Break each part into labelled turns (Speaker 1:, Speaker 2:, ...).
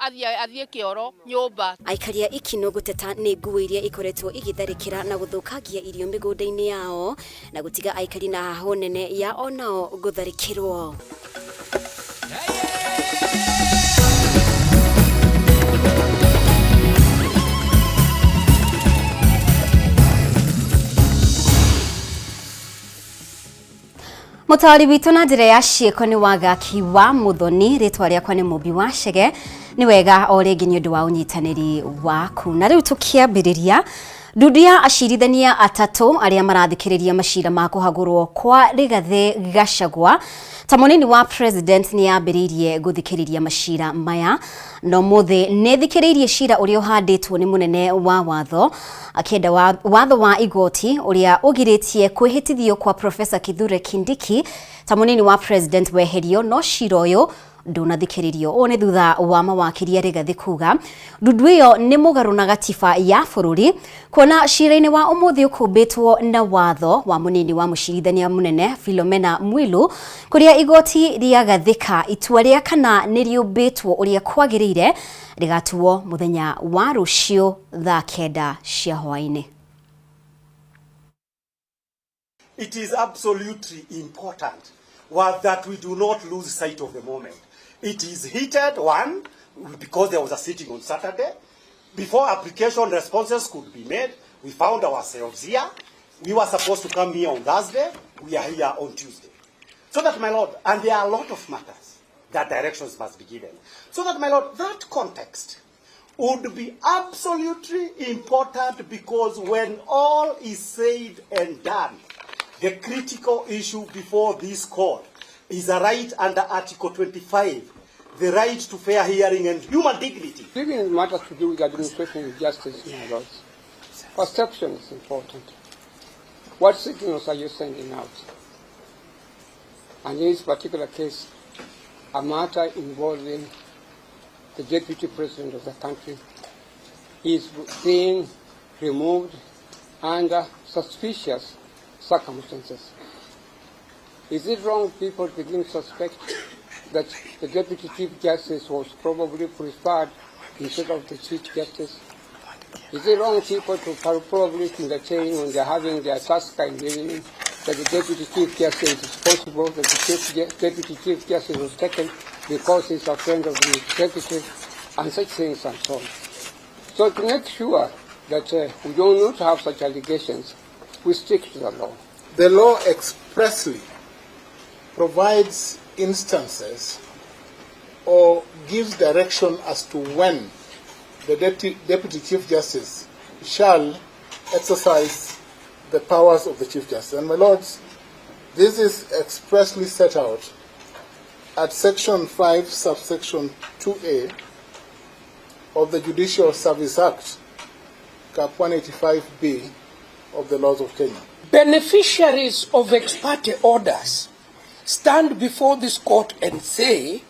Speaker 1: Athiĩ kĩoro nyũmba.
Speaker 2: Aikari a Ikino gũteta nĩ nguo iria ikoretwo igĩtharĩkĩra na gũthũkangia irio mĩgũnda-inĩ yao na gũtiga aikari na hahũ nene ya onao gũtharĩkĩrwo. Mũtaũri witũ na njĩra ya ciĩko nĩ Wagaki wa Mũthoni, rĩtwa rĩakwa nĩ Mũmbi wa Chege. Nĩ wega o rĩngĩ nĩ ũndũ wa ũnyitanĩri waku. Na rĩu tũkĩambĩrĩria, ndundu ya acirithania atatũ arĩa marathikĩrĩria macira ma kũhagũrwo kwa Rigathĩ Gachagua ta mũnini wa president nĩ yambĩrĩirie gũthikĩrĩria macira maya na ũmũthĩ nĩ ĩthikĩrĩirie cira ũrĩa ũhandĩtwo nĩ mũnene wa watho akĩenda watho wa igoti ũrĩa ũgirĩtie kwĩhĩtithio kwa Professor Kithure Kindiki ta mũnini wa president weherio no cira ũyũ ndũnathikĩrĩrio. Ũũ nĩ thutha wa mawakiri a Rigathi kuga ndundu ĩyo nĩ mũgarũ na gatiba ya bũrũri kuona cira-inĩ wa ũmũthĩ ũkũmbĩtwo na watho wa mũnini wa mũcirithania mũnene Philomena Mwilu kũrĩa igoti rĩagathĩka itua rĩa kana nĩ rĩũmbĩtwo ũrĩa kwagĩrĩire rĩgatuo mũthenya wa rũciũ thaa 9 cia hwaĩ-inĩ.
Speaker 3: It is absolutely important that we do not lose sight of the moment. It is heated, one, because there was a sitting on Saturday. Before application responses could be made, we found ourselves here. We were supposed to come here on Thursday. We are here on Tuesday. So that, my lord, and there are a lot of matters that directions must be given. So that, my lord, that context would be absolutely important because when all is said and done, the critical issue before this court is a right under Article 25, the right to fair hearing and human dignity.
Speaker 4: Even matters to do with administration and justice, my lords, perception is important. What signals are you sending out? And in this particular case, a matter involving the deputy president of the country is being removed under suspicious circumstances. Is it wrong people begin to suspect that the deputy chief justice was probably preferred instead of the chief justice? Is it wrong people to probably entertain when they're having their task in the evening that the deputy chief justice is possible that the deputy chief justice was taken because he's a friend of the executive and such things and so on. So to make sure that we do not have such allegations, we stick to the law.
Speaker 5: The law expressly provides instances or gives direction as to when the Deputy Chief Justice shall exercise the powers of the Chief Justice. And my lords, this is expressly set out at Section 5, subsection 2A of the Judicial Service Act, Cap 185B of the laws of Kenya.
Speaker 6: Beneficiaries of ex parte orders stand before this court and say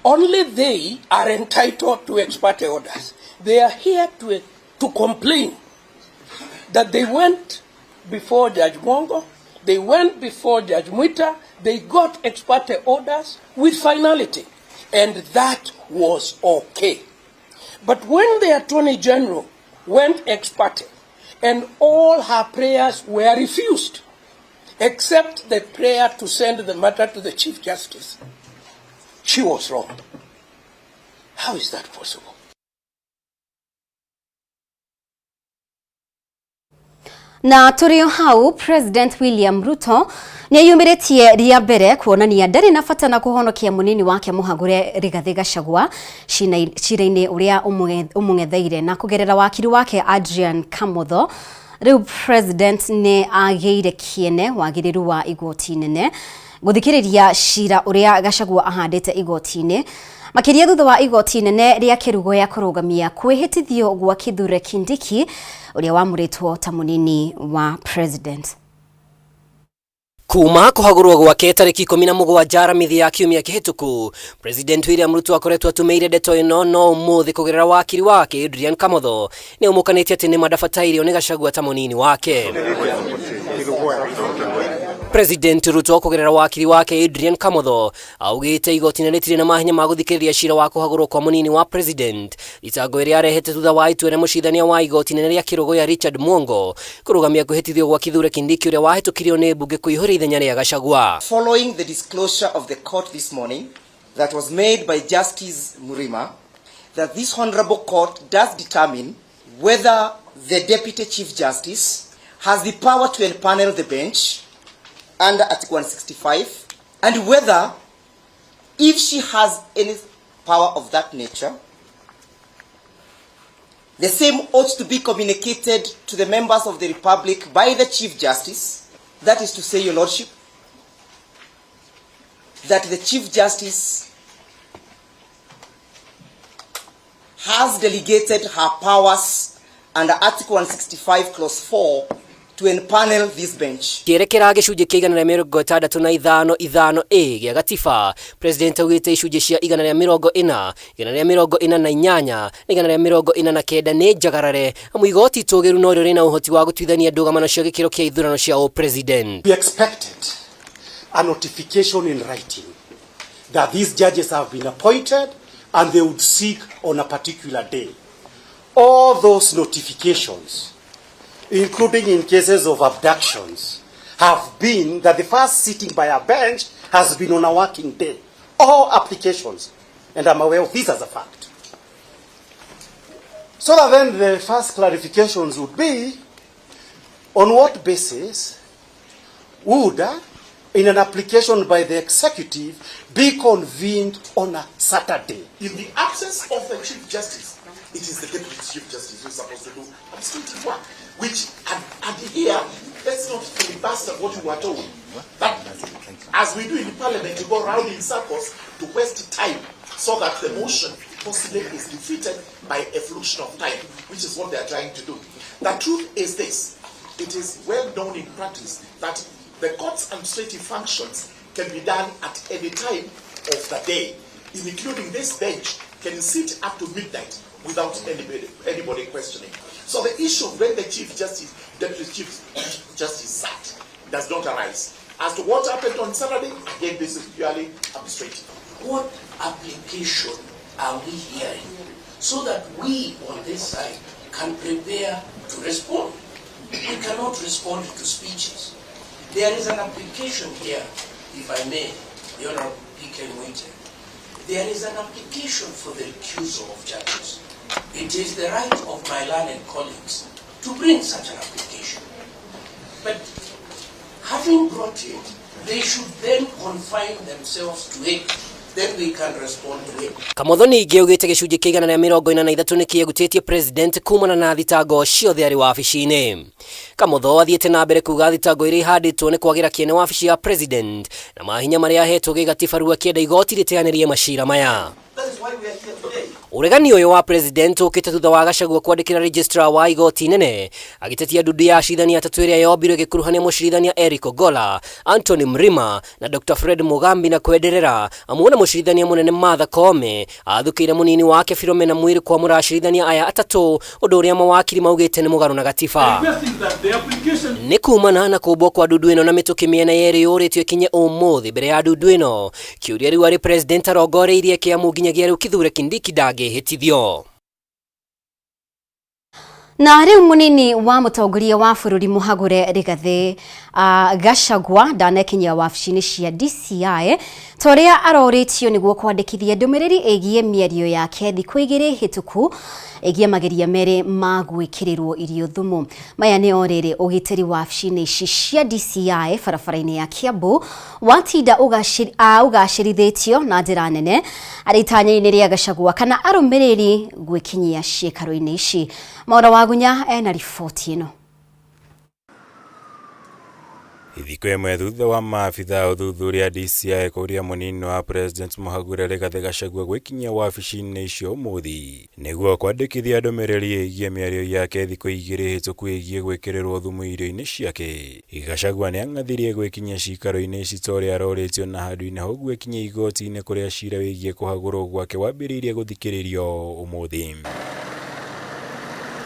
Speaker 6: only they are entitled to ex parte orders. They are here to complain that they went before Judge Mwongo, they went before Judge Mwita, they got ex parte orders with finality, and that was okay. But when the Attorney General went ex parte, and all her prayers were refused, except the prayer to send the matter to the Chief Justice, she was wrong. How is that possible?
Speaker 2: Na tũrĩ o hau, President William Ruto nĩ eyumĩrĩtie rĩa mbere kuonania ndarĩ na bata na kũhonokia mũnini wake mũhagũre Rigathĩ Gachagua cira-inĩ ũrĩa ũmũng'etheire na kũgerera wakiri wake Adrian Kamotho. Rĩu President nĩ agĩire kĩene wagĩrĩru wa igoti nene gũthikĩrĩria cira ũrĩa Gachagua ahandĩte igoti-inĩ makĩria thutha wa igoti nene rĩa Kerugoya kũrũgamia kwĩhĩtithio gwa Kithure Kindiki ũrĩa wamũrĩtwo ta mũnini wa president.
Speaker 7: Kuma kũhagũrwo gwake tarĩki 17 Aramithi ya kiumia kĩhĩtũku, President William Ruto akoretwo atũmĩire ndeto ĩno no ũmũthĩ kũgerera wakiri wake Adrian Kamotho nĩ ũmũkanĩtie atĩ nĩ mandabatairio nĩ Gachagua ta mũnini wake. President Ruto kũgerera wakiri wake Adrian Kamotho augĩte igoti inene rĩtirĩ na mahinya ma gũthikĩrĩria cira wa kũhagũrwo kwa mũnini wa president, thitango ĩrĩa arehete thutha wa itua rĩa mũcirithania wa igoti inene rĩa Kĩrũgũya Richard Mwongo kũrũgamia kwĩhĩtithio gwa Kithure Kindiki ũrĩa wahĩtũkirio nĩ mbunge kũihũria ithenya rĩa Gachagua.
Speaker 8: Following the disclosure of the court this morning that was made by Justice Murima, that this honorable court does determine whether the Deputy Chief Justice has the power to empanel the bench under Article 165, and whether, if she has any power of that nature, the same ought to be communicated to the members of the Republic by the Chief Justice. That is to say, Your Lordship, that the Chief Justice has delegated her powers under Article 165, Clause 4 to empanel this bench.
Speaker 7: Kĩerekera gĩcunjĩ kĩa 165 5 A gĩa gatiba, President augĩte icunjĩ cia 140, 148 na 149 nĩ njagarare, amu igoti itũgĩru norĩo rĩna ũhoti wa gũtuithania ndũgamano cia gĩkĩro kĩa ithurano cia ũpresident.
Speaker 3: We expected a notification in writing that these judges have been appointed and they would seek on a particular day. All those notifications, including in cases of abductions, have been that the first sitting by a bench has been on a working day. All applications, and I'm aware of this as a fact. So that then the first clarifications would be, on what basis would, in an application by the executive, be convened on a Saturday?
Speaker 9: In the absence of the Chief Justice, it is the Deputy Chief Justice who is supposed to do administrative work, which, and here, let's not filibuster what we were told. That, as we do in Parliament, you go round in circles to waste time so that the motion possibly is defeated by effluxion of time, which is what they are trying to do. The truth is this: it is well known in practice that the court's administrative functions can be done at any time of the day, including this bench can sit up to midnight without anybody questioning. So the issue of when the Chief Justice, Deputy Chief Justice sat does not arise. As to what happened on Saturday, again, this is purely administrative.
Speaker 6: What application are we hearing so that we on this side can prepare to respond? We cannot respond to speeches. There is an application here, if I may, the Honorable P.K. Muite. There is an application for the recusal of judges. It is the right of my learned colleagues to bring such an application. But having brought it, they should then confine themselves to it. Then we can respond to it.
Speaker 7: Kamotho ningĩ augĩte gĩcunjĩ kĩa 143 nĩ kĩegutĩtie president kumana na thitango ciothe arĩ wabici-inĩ. Kamotho athiĩte na mbere kuga thitango iria ihandĩtwo nĩ kwagĩra kĩene wabici ya president na mahinya marĩa ahetwo gĩgatiba rĩu akĩenda igoti rĩteanĩrie macira maya. Ũregani ũyũ wa president ũkĩte thutha wa Gachagua kwandĩkĩra registrar wa igoti inene agĩtetia ndundu ya acirithania atatũ ĩrĩa yombirwo ĩgĩkuruhania mũcirithania Eric Ogola, Anthony Mrima na Dr. Fred Mugambi na kwenderera amuona mũcirithania mũnene Martha Koome athukĩire mũnini wake Philomena Mwiru kwamũra acirithania aya atatũ, ũndũ ũrĩa mawakiri maugĩte nĩ mũgarũ na gatiba. Nĩ kumana na kũmbwo kwa ndundu ĩno na mĩtũkĩ mĩena yerĩ yũrĩtio ĩkinye ũmũthĩ mbere ya ndundu ĩno, kĩũria rĩu arĩ president arongoreirie kĩamu nginyagia rĩu Kithure Kindiki ndangĩhĩtithio.
Speaker 2: Na rĩu mũnini wa mũtongoria wa bũrũri mũhagũre Rigathĩ Gachagua ndanekinyia wabici-inĩ cia DCI ta ũrĩa arorĩtio nĩguo kwandĩkithia ndũmĩrĩri ĩgiĩ mĩario yake thikũ igĩrĩ hĩtũku ĩgiĩ mageria merĩ ma gwĩkĩrĩrwo irio thumu. Maya nĩ o rĩrĩ ũgitĩri wabici-inĩ ici cia DCI barabara-inĩ ya Kiambu watinda ũgacĩrithĩtio na njĩra nene arĩ itanya-inĩ rĩa Gachagua kana arũmĩrĩri gwĩkinyia ciĩkaro-inĩ ici. Maura Wagunya ena riboti ĩno.
Speaker 10: Thikũ ĩmwe thutha wa maabitha ũthuthuria DCI kũũria mũnini wa president mũhagũre Rigathĩ Gachagua gwĩkinyia wabici-inĩ icio ũmũthĩ nĩguo kwandĩkithia ndũmĩrĩri ĩgiĩ mĩario yake thikũ igĩrĩ hĩtũku ĩgiĩ gwĩkĩrĩrwo thumu irio-inĩ ciake. Gachagua nĩang'athirie gwĩkinyia ciikaro-inĩ ici ta ũrĩa arorĩtio na handũ-inĩ hau gwĩkinyia igoti-inĩ kũrĩa cira wĩgiĩ kũhagũrwo gwake wambĩrĩirie gũthikĩrĩrio ũmũthĩ.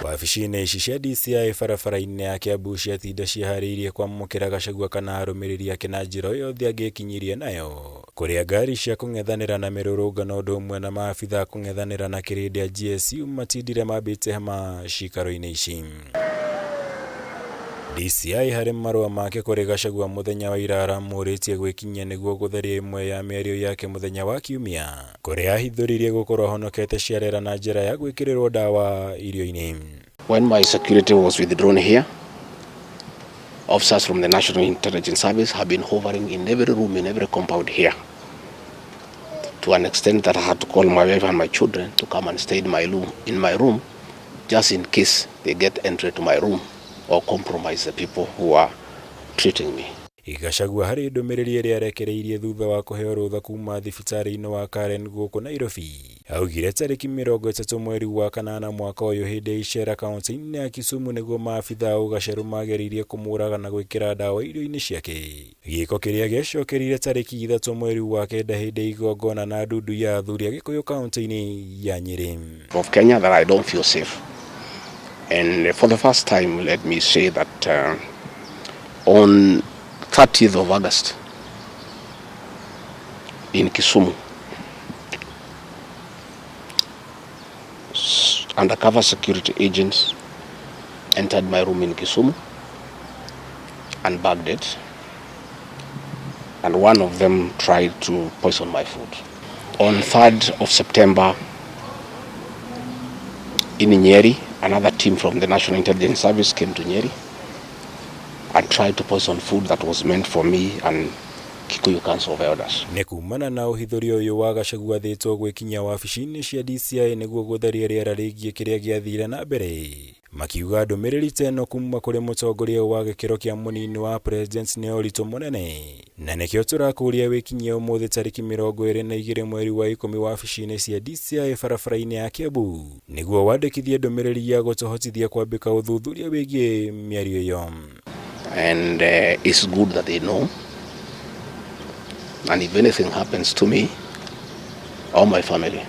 Speaker 10: Wabici-inĩ ici cia DCI barabara-inĩ ya Kiambu ciatinda ciĩharĩirie kwamũkĩra Gachagua kana arũmĩrĩri ake na njĩra o yothe angĩkinyirie nayo, kũrĩa ngari cia kũng'ethanĩra na mĩrũrũngano ũndũ ũmwe na maabitha kũng'ethanĩra na kĩrĩndĩ a GSU matindire mambĩte hema ciikaro-inĩ ici. DCI harĩ marũa make kũrĩ Gachagua mũthenya wa ira aramũrĩtie gwĩkinyia nĩguo gũtheria ĩmwe ya mĩario yake mũthenya wa Kiumia, kũrĩa ahithũririe gũkorwo ahonokete ciarera na njĩra ya gwĩkĩrĩrwo ndawa irio-inĩ.
Speaker 11: When my security was withdrawn here, officers from the National Intelligence Service have been hovering in every room, in every compound here, to an extent that I had to call my wife and my children to come and stay in my room, just in case they get entry to my room or compromise the people who are treating me.
Speaker 10: Gachagua harĩ ndũmĩrĩri ĩrĩa arekereirie thutha wa kũheo rũtha kuma thibitarĩ-inĩ wa Karen gũkũ Nairobi, augire tarĩki 30 mweri wa kanana mwaka ũyũ hĩndĩ ya icera kaunti-inĩ ya Kisumu nĩguo maabitha a ũgacerũ mageririe kũmũraga na gwĩkĩra ndawa irio-inĩ ciake, gĩko kĩrĩa gĩacokerire tarĩki 3 mweri wa kenda hĩndĩ ya igongona na ndundu ya athuri a Gĩkũyũ kaunti-inĩ ya Nyĩrĩ.
Speaker 11: Of Kenya that I don't feel safe. And for the first time, let me say that on 30th of August in Kisumu, undercover security agents entered my room in Kisumu and bugged it, and one of them tried to poison my food. On 3rd of September in Nyeri, another team from the National Intelligence Service came to Nyeri and tried to poison food that was meant for me and Kikuyu Council of Elders.
Speaker 10: Nĩ kumana na ũhithũri ũyũ wa Gachagua athĩtwo gwĩkinyia wabici-inĩ cia DCI nĩguo gũtheria rĩera rĩgiĩ kĩrĩa gĩathire na mbere, makiuga ndũmĩrĩri ta ĩno kuma kũrĩ mũtongoria wa gĩkĩro kĩa mũnini wa president nĩ ũritũ mũnene, na nĩkĩo tũrakũria wĩkinyie ũmũthĩ tarĩki 22 mweri wa 10 wabici-inĩ cia DCI barabara-inĩ ya Kiambu nĩguo wandĩkithie ndũmĩrĩri ya gũtũhotithia kwambĩka ũthuthuria wĩgiĩ mĩario ĩyo.
Speaker 11: And it's good that they know. And if anything happens to me or my family,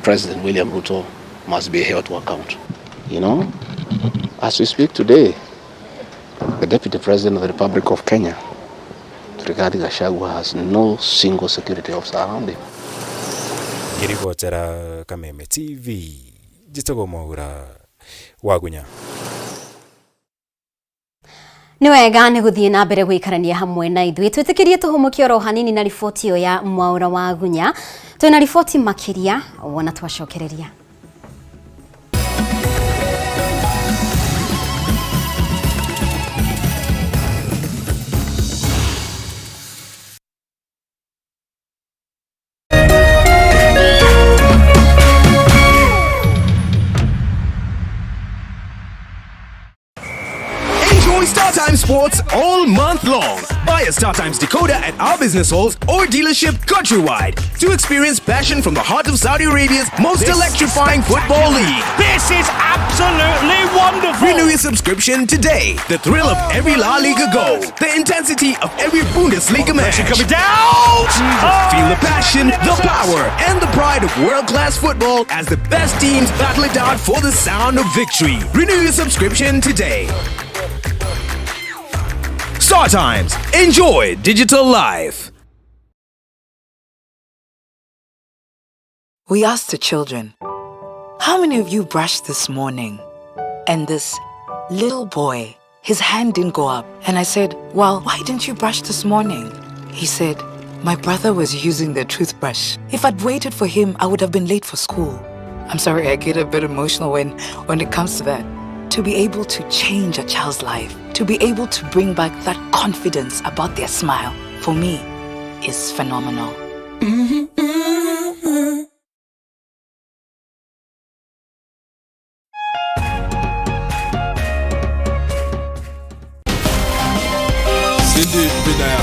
Speaker 11: President William Ruto must be held to account. You know, as we speak today, the Deputy President of the Republic of Kenya, Rigathi Gachagua, has no single security officer around him.
Speaker 10: Ngĩribotera Kameme TV, njĩtagwo Mwaura Wagunya.
Speaker 2: Nĩ wega nĩ gũthiĩ na mbere gũikarania hamwe na ithuĩ twĩtĩkĩrie tũhũmũke oro hanini na riboti ĩyo ya Mwaura Wagunya. Twĩna riboti makĩria wona twacokereria.
Speaker 12: Enjoy StarTimes Sports all month long. Buy a StarTimes decoder at our business halls or dealership countrywide to experience passion from the heart of Saudi Arabia's most electrifying football league.
Speaker 13: This is absolutely wonderful!
Speaker 12: Renew your subscription today. The thrill of every La Liga goal, the intensity of every Bundesliga match.
Speaker 13: Coming down!
Speaker 12: Feel the passion, the power, and the pride of world-class football as the best teams battle it out for the sound of victory. Renew your subscription today. Star Times. Enjoy digital life.
Speaker 14: We asked the children, how many of you brushed this morning? And this little boy, his hand didn't go up. And I said, well, why didn't you brush this morning? He said, my brother was using the toothbrush. If I'd waited for him, I would have been late for school. I'm sorry, I get a bit emotional when it comes to that. To be able to change a child's life, to be able to bring back that confidence about their smile, for me, is phenomenal.
Speaker 15: Cindy Vinaya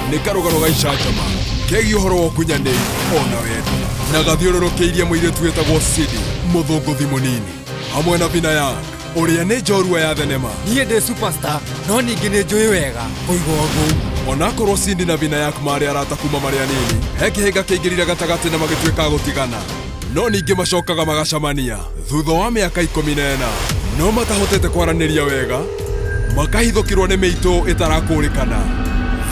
Speaker 15: nĩ karũgano ga icanjama kegiĩ ũhoro wa ũkunyanĩri ona wendo na gathiũrũrũkĩirie mũirĩtu wĩtagwo Cindy mũthũngũthi mũnini hamwe na Vinayak ũrĩa nĩ njorua ya thenema.
Speaker 16: Niĩ ndĩ superstar no ningĩ nĩ njũĩ wega kũiga ũguo.
Speaker 15: Onakorwo Cindy na Vinayak marĩ arata kuma marĩ anini, he kĩhĩnga kĩingĩrire gatagatĩ na magĩtuĩka a gũtigana. No ningĩ macokaga magacamania thutha wa mĩaka 14 no matahotete kwaranĩria wega, makahithũkĩrwo nĩ mĩitũ ĩtarakũrĩkana.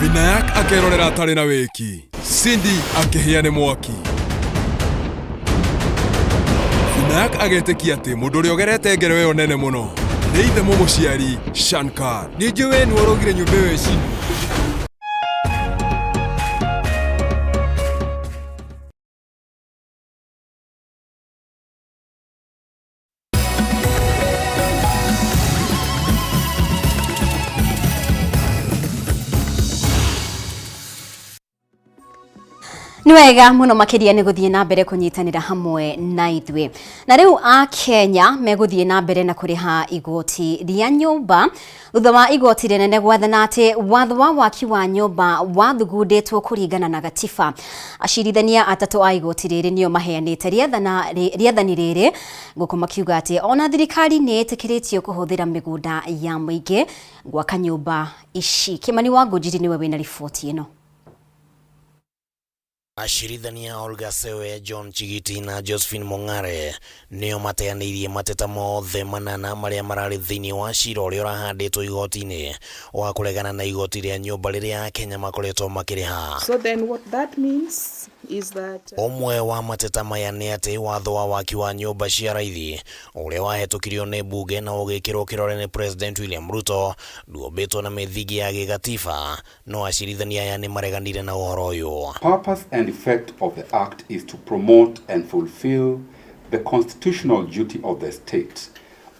Speaker 15: Vinayak akerorera atarĩ na wĩki, Cindy akĩhĩa nĩ mwaki. Vinayak agetĩkia atĩ mũndũ ũrĩa ũgerete ngero ĩyo nene mũno nĩ ithe mũmũciari Shankar.
Speaker 16: Nĩ njũĩ we nĩwe ũrogire nyũmba ĩyo ĩcinwo.
Speaker 2: Nĩ wega mũno makĩria nĩ gũthiĩ na mbere kũnyitanĩra hamwe na ithuĩ. Na rĩu a Kenya megũthiĩ na mbere na kũrĩha igoti rĩa nyũmba thutha wa igoti rĩnene gwathana atĩ watho wa waki wa nyũmba wathugundĩtwo kũringana na gatiba. Acirithania atatũ a igoti rĩrĩ nĩo maheanĩte rĩathani rĩrĩ gũkũ makiuga atĩ ona thirikari nĩ ĩtĩkĩrĩtio kũhũthĩra mĩgũnda ya mũingĩ gwaka nyũmba ici. Kĩmani wa Ngũnjiri nĩwe wĩna riboti ĩno.
Speaker 17: Acirithania Olga Sewe, John Chigiti na Josephine Mong'are nĩo mateanĩirie mateta mothe manana marĩa mararĩ thĩinĩ wa cira ũrĩa ũrahandĩtwo igoti-inĩ wa kũregana na igoti rĩa nyũmba rĩrĩa Akenya makoretwo makĩrĩha.
Speaker 18: So then what that means is that
Speaker 17: Ũmwe wa mateta maya nĩ atĩ watho wa waki wa nyũmba cia raithi ũrĩa wahĩtũkirio nĩ mbunge na ũgĩkĩrwo kĩrore nĩ President William Ruto nduombĩtwo na mĩthingi ya gĩgatiba. No acirithania aya nĩ mareganire na ũhoro ũyũ.
Speaker 19: Purpose and effect of the Act is to promote and fulfill the constitutional duty of the state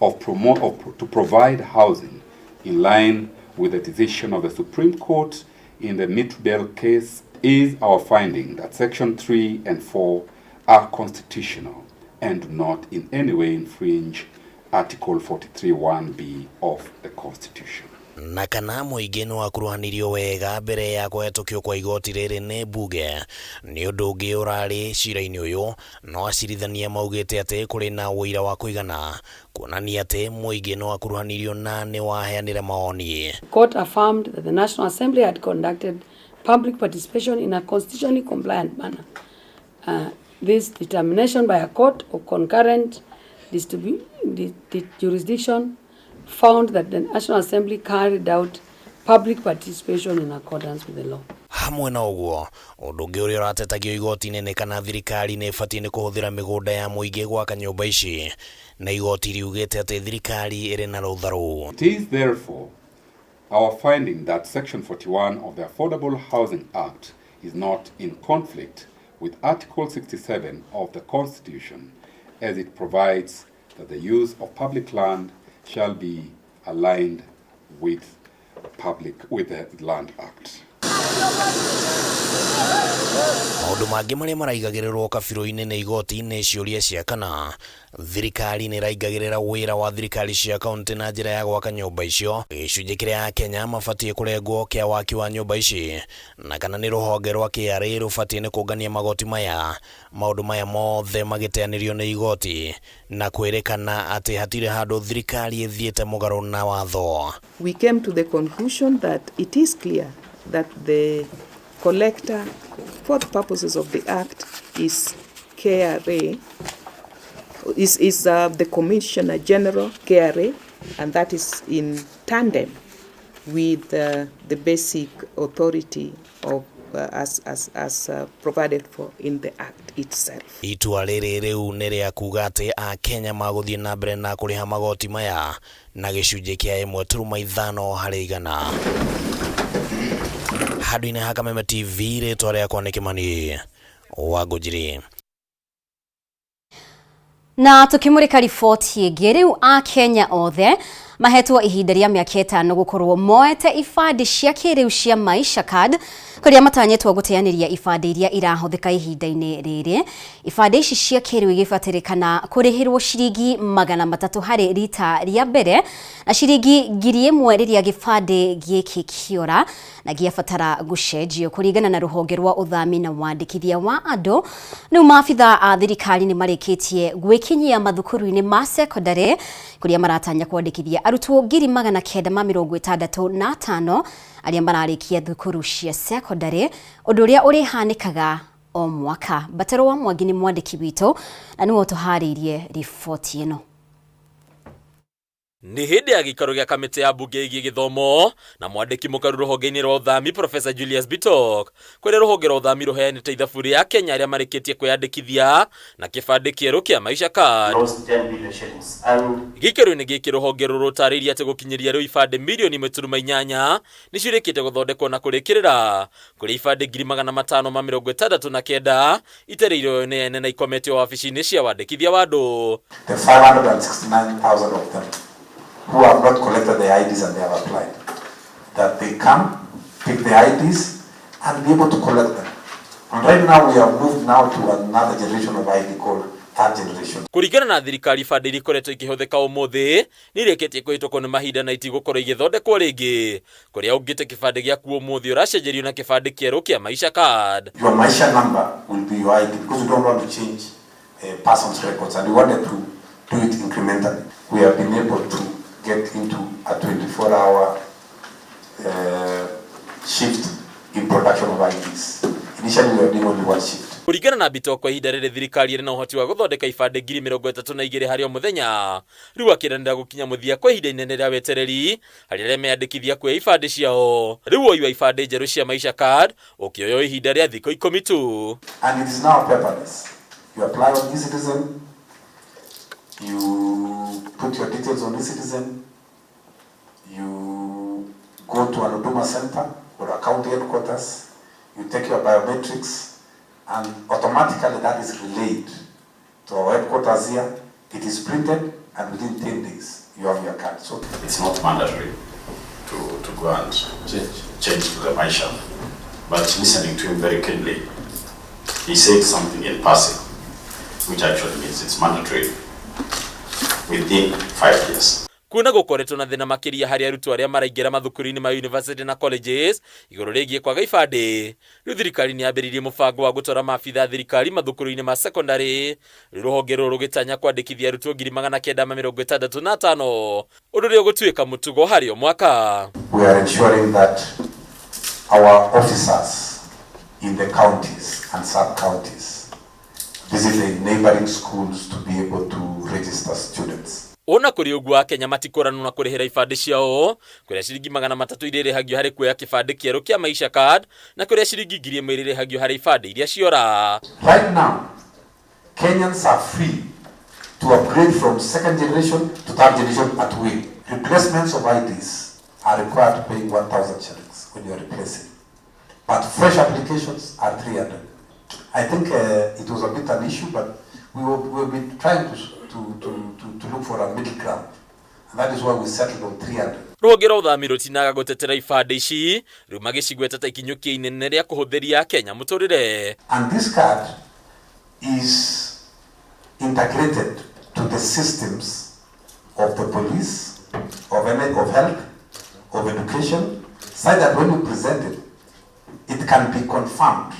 Speaker 19: of promote, of, to provide housing in line with the decision of the Supreme Court in the Mitudel case. Is our finding that Section 3 and 4 are constitutional and do not in any way infringe Article 43(1)(b) of the Constitution.
Speaker 17: Na kana mũingĩ nĩ wakuruhanirio wega mbere ya kũhetũkio kwa igoti rĩrĩ nĩ mbunge nĩ ũndũ ũngĩ ũrarĩ cira-inĩ ũyũ. No acirithania maugĩte atĩ kũrĩ na ũira wa kũigana kuonania atĩ mũingĩ nĩ wakuruhanirio na nĩ waheanire mawoni.
Speaker 20: Court affirmed that the National Assembly had conducted public participation in a constitutionally compliant manner. This determination by a court of concurrent jurisdiction found that the National Assembly carried out public participation in accordance with the law.
Speaker 17: Hamwe na ũguo, ũndũ ũngĩ ũrĩa ũratetagio igoti-inĩ nĩ kana thirikari nĩ ĩbatiĩ nĩ kũhũthĩra mĩgũnda ya mũingĩ gwaka nyũmba ici, na igoti riugĩte atĩ thirikari ĩrĩ na rũtha rũu.
Speaker 19: It is therefore our finding that Section 41 of the Affordable Housing Act is not in conflict with Article 67 of the Constitution, as it provides that the use of public land shall be aligned with the Land Act.
Speaker 17: Maũndũ mangĩ marĩa maraigagĩrĩrwo kabirũ-inĩ nĩ igoti nĩ ciũria cia kana thirikari nĩ ĩraingagĩrĩra wĩra wa thirikari cia kaunti na njĩra ya gwaka nyũmba icio, gĩcunjĩ kĩrĩa Akenya mabatiĩ kũrengwo kĩa waki wa nyũmba ici, na kana nĩ rũhonge rwa KRA rũbatiĩ nĩ kũngania magoti maya. Maũndũ maya mothe magĩteanĩrio nĩ igoti na kwĩrĩkana atĩ hatirĩ handũ thirikari ĩthiĩte mũgarũ na watho.
Speaker 18: We came to the conclusion that it is clear that the collector, for the purposes of the Act, is KRA, is the Commissioner General, KRA, and that is in tandem with the basic authority of as provided for in the Act itself.
Speaker 17: Itua rĩrĩ rĩu nĩ rĩa kuga atĩ Akenya magũthiĩ na mbere na kũrĩha magoti maya na gĩcunjĩ kĩa 1.5 harĩ igana. Handũ-inĩ ha Kameme TV, rĩtwa rĩakwa nĩ Kĩmani wa Ngũnjiri.
Speaker 2: Na tukimurika riboti ĩngĩ, rĩu Akenya othe mahetwo ihinda rĩa mĩaka 5 gũkorwo moete ibandĩ cia kĩrĩu cia Maisha Card, kũrĩa matanyĩtwo gũteanĩria ibandĩ iria irahũthĩka ihinda-inĩ rĩrĩ. Ibandĩ ici cia kĩrĩu igĩbatarĩkana kũrĩhĩrwo ciringi 300 harĩ rita rĩa mbere na ciringi 1000 rĩrĩa gĩbandĩ gĩkĩ kĩora na gĩabatara gũcenjio. Kũringana na rũhonge rwa ũthami na wandĩkithia wa andũ, rĩu maabitha a thirikari nĩ marĩkĩtie gwĩkinyia mathukuru-inĩ ma sekondarĩ kũrĩa maratanya kwandĩkithia arutwo 965,000 arĩa mararĩkia thukuru cia sekondarĩ, ũndũ ũrĩa ũrĩhanĩkaga o mwaka. Batero wa Mwangi nĩ mwandĩki witũ na nĩwe ũtũharĩirie riboti ĩno.
Speaker 21: Nĩ hĩndĩ ya gĩikaro gĩa kamĩtĩ ya mbunge ĩgiĩ gĩthomo na mwandĩki mũkaru rũhonge-inĩ rwa ũthami Professor Julius Bitok, kũrĩa rũhonge rwa ũthami rũheanĩte ithabu rĩa Kenya arĩa marĩkĩtie kwĩyandĩkithia na kĩbandĩ kĩerũ kĩa Maisha Card. Gĩikaro-inĩ gĩkĩ rũhonge rũrũ rũtarĩirie atĩ gũkinyĩria rĩu ibandĩ mirioni 1.8 nĩcio irĩkĩte gũthondekwo na kũrĩkĩrĩra, kũrĩa ibandĩ 569,000 itereirwo nĩ ene na ikometio wabici-inĩ cia wandĩkithia wa andũ.
Speaker 22: The 569,000 of them who have not collected their IDs and they have applied, that they come, pick the IDs, and be able to collect them. And right now we have moved now to another generation of ID called third generation.
Speaker 21: Kũringana na thirikari, ibandĩ iria ikoretwo ikĩhũthĩka ũmũthĩ nĩ irĩkĩtie kũhĩtũkwo nĩ mahinda na itigũkorwo igĩthondekwo rĩngĩ, kũrĩa ũngĩte kĩbandĩ gĩaku ũmũthĩ ũracenjerio na kĩbandĩ kĩerũ kĩa Maisha Card.
Speaker 22: Your Maisha number will be your ID because we don't want to change person's records and we wanted to do it incrementally. We have been able to get into a 24-hour shift in production of IDs. Initially we were doing only one shift.
Speaker 21: Kũringana na Bitok, kwa ihinda rĩrĩ thirikari ĩrĩ na ũhoti wa gũthondeka ibandĩ 32,000 harĩ o mũthenya. Rĩu akĩranĩra gũkinya mũthia kwa ihinda inene rĩa wetereri harĩ arĩa meyandĩkithia kuoya ibandĩ ciao. Rĩu woi wa ibandĩ njerũ cia Maisha Card ũkĩoywo ihinda rĩa thikũ 10 tu.
Speaker 22: And it is now paperless. You apply on eCitizen, you put your details on eCitizen, you go to an Huduma center or a county headquarters, you take your biometrics, and automatically that is relayed to our headquarters here. It is printed, and within 10 days, you have your card. So
Speaker 23: it's not mandatory to go and change to the Maisha. But listening to him very keenly, he said something in passing, which actually means it's mandatory within 5 years.
Speaker 21: Kuona gũkoretwo na thĩna makĩria harĩ arutwo arĩa maraingĩra mathukuru-inĩ ma university na colleges igũrũ rĩgiĩ kwaga ibandĩ. Rĩu thirikari nĩ yambĩrĩirie mũbango wa gũtwara maabitha a thirikari mathukuru-inĩ ma secondary. Rĩu rũhonge rũrũ rũgĩtanya kwandĩkithia arutwo 965,000, ũndũ ũrĩa ũgũtuĩka mũtugo harĩ o mwaka.
Speaker 22: We are ensuring that our officers in the counties and sub-counties visit the neighboring schools to be able to register students.
Speaker 21: Ona kũrĩ ũguo, Akenya matikũranwo na kũrĩhĩra ibandĩ ciao, kũrĩa ciringi 300 iria irĩhagio harĩ kuoya kĩbandĩ kĩerũ kĩa Maisha Card na kũrĩa ciringi 1,000 irĩhagio harĩ ibandĩ iria ciora.
Speaker 22: Right now, Kenyans are free to upgrade from second generation to third generation at will. Replacements of IDs are required to pay 1,000 shillings when you are replacing. But fresh applications are 300. I think it was a bit an issue, but we will be trying to look for a middle ground. And that is why we settled on 300.
Speaker 21: Rũhonge rwa ũthami rũtinaga gũtetera ibandĩ ici, rĩu magĩcigweta ta ikinyũkia inene rĩa kũhũthĩria Kenya mũtũrĩre.
Speaker 22: And this card is integrated to the systems of the police, of health, of education, so that when you present it, it can be confirmed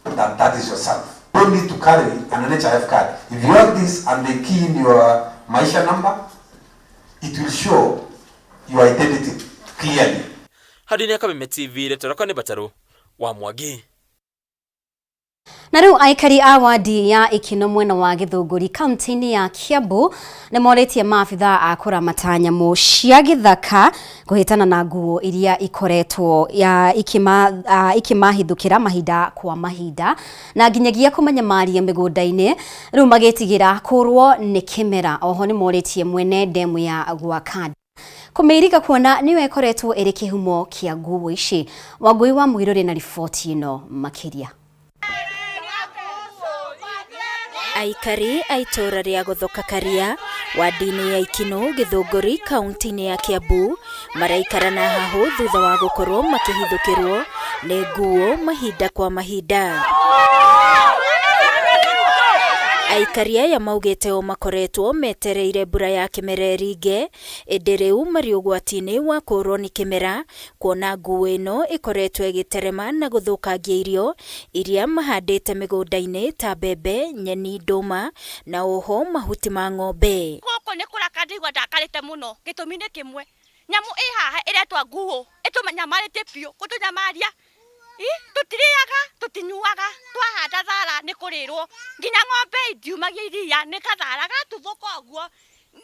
Speaker 22: that that is yourself. You don't need to carry an NHIF card. If you have this and they key in your Maisha number, it will show your identity clearly.
Speaker 21: Handũ-inĩ ya Kameme TV, rĩtwa rĩakwa nĩ Batarũ wa Mwangi.
Speaker 2: Na rĩu aikari a wadi ya Ikino mwena wa Gĩthũngũri kaunti-inĩ ya Kiambu nĩ morĩtie maabitha a kũramata nyamũ cia gĩthaka kũhĩtana na nguo iria ikoretwo ikĩmahithũkĩra mahinda kwa mahinda na nginyagia kũmanyamaria mĩgũnda-inĩ, rĩu magĩtigĩra kũrwo nĩ kĩmera. Oho nĩ morĩtie mwene ndemu ya Gwaka kũmĩiriga kuona nĩyo ĩkoretwo ĩrĩ kĩhumo kĩa nguo ici. Wangũi wa Mũirũrĩ na riboti ĩno makĩria.
Speaker 24: Aikari a itũũra rĩa Gũthoka Karia wadi-inĩ ya Ikino Gĩthũngũri kaunti-inĩ ya Kiambu maraikara na hahũ thutha wa gũkorwo makĩhithũkĩrwo nĩ nguo mahinda kwa mahinda. Aikari aya maugĩte o makoretwo metereire mbura ya kĩmera ĩringe, ĩndĩ rĩu marĩ ũgwati-inĩ wa kũũrwo nĩ kĩmera kuona nguo ĩno ĩkoretwo ĩgĩterema na gũthũkangia irio iria mahandĩte mĩgũnda-inĩ ta mbembe, nyeni, ndũma na oho mahuti ma ng'ombe.
Speaker 1: Gũkũ nĩ kũraka ndaigua ndakarĩte mũno, gĩtũmi nĩ kĩmwe, nyamũ ĩ haha ĩretwa nguo ĩtũnyamarĩtie biũ, gũtũnyamaria Tũtirĩaga, tũtinyuaga, twahanda thara nĩ kũrĩrwo nginya ng'ombe indiumagia iria nĩ kathara gatuthũka ũguo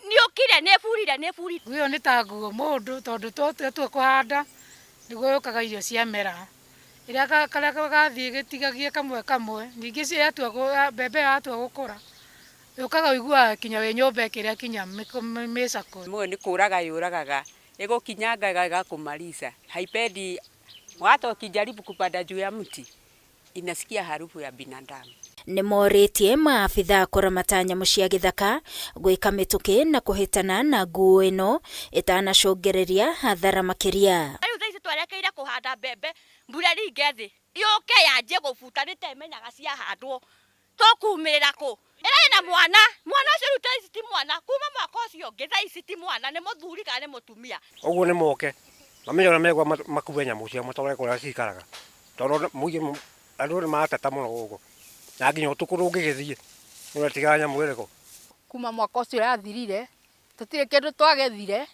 Speaker 1: nĩũkire nĩburire nĩburire.
Speaker 3: Nguo ĩyo nĩ ta nguo mũndũ tondũ twatua kũhanda nĩguo yũkaga irio ciamera ĩrĩa karĩa gathiĩ gĩtigagie kamwe kamwe ningĩ yatua mbembe ĩyo yatua gũkũra yũkaga ũiguaga kinya wĩ nyũmba ĩkĩrĩa kinya mĩcakwe.
Speaker 4: Mũyũ nĩ kũraga yũragaga ĩgũkinyanga ĩgakũmarisa haipendi hata ukijaribu kupanda juu ya mti inasikia harufu ya binadamu.
Speaker 24: Nĩ morĩtie maabithaa kũramata nyamũ cia gĩthaka gwĩka mĩtũkĩ na kũhĩtana na nguo ĩno ĩtanacũngĩrĩria hathara makĩria.
Speaker 1: Rĩu thaa ici twerekeire kũhanda mbembe mbura ringe thĩ yũke yanjie gũbuta nĩ ta ĩmenyaga ciahandwo tũkumĩrĩra kũ ĩrarĩ na mwana mwana ũcio rĩu thaa ici ti mwana kuma mwaka ũcio ũngĩ thaa ici ti mwana nĩ mũthuri kana nĩ mũtumia.
Speaker 6: Ũguo nĩ moke mamenye ũrĩa megwa makue nyamũ ciao matware kũrĩa cikaraga tondũ mũingĩ andũ nĩ marateta mũno gũkũ na nginya ũtukũ ndũngĩgĩthiĩ nĩũretigaga nyamũ ĩrĩkũ.
Speaker 7: Kuma mwaka ũcio ũrathirire tũtirĩ kĩndũ twagethire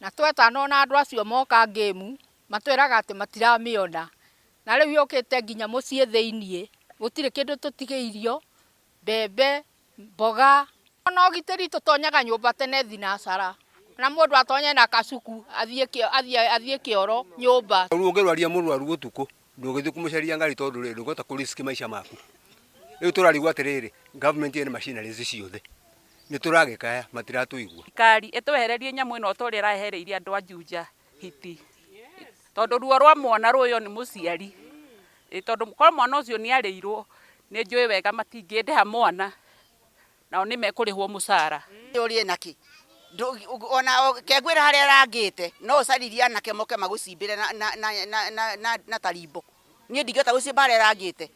Speaker 7: na twetana na andũ acio moka ngĩmu matwĩraga atĩ matiramĩona na rĩu yũkĩte nginya mũciĩ thĩiniĩ gũtirĩ kĩndũ tũtigĩirio mbembe mboga ona ũgitĩri tũtonyaga nyũmba tene thinacara na mũndũ atonye na kacuku athiĩ kĩoro nyũmba.
Speaker 5: Rĩu ũngĩrwaria mũrwaru ũtukũ ndũgĩthiĩ kũmũcaria ngari tondũ rĩ ndũngĩhota kũ risk maica maku. Rĩu tũrarigwo atĩrĩrĩ government ĩna machineries ciothe nĩ tũragĩkaya matiratũigua.
Speaker 9: Thirikari ĩtwehererie nyamũ ĩno ta ũrĩa ĩraehereirie andũ a Juja hiti tondũ ruo rwa mwana rũyo nĩ mũciari tondũ korwo mwana ũcio nĩ arĩirwo nĩ njũĩ wega matingĩndĩha mwana nao nĩ mekũrĩhwo mũcara.
Speaker 10: Ũrĩe nakĩ ona kengwĩra harĩa arangĩte no ũcaririe anake moke magũcimbĩre na tarimbo niĩ ndingĩhota gũcimba harĩa arangĩte.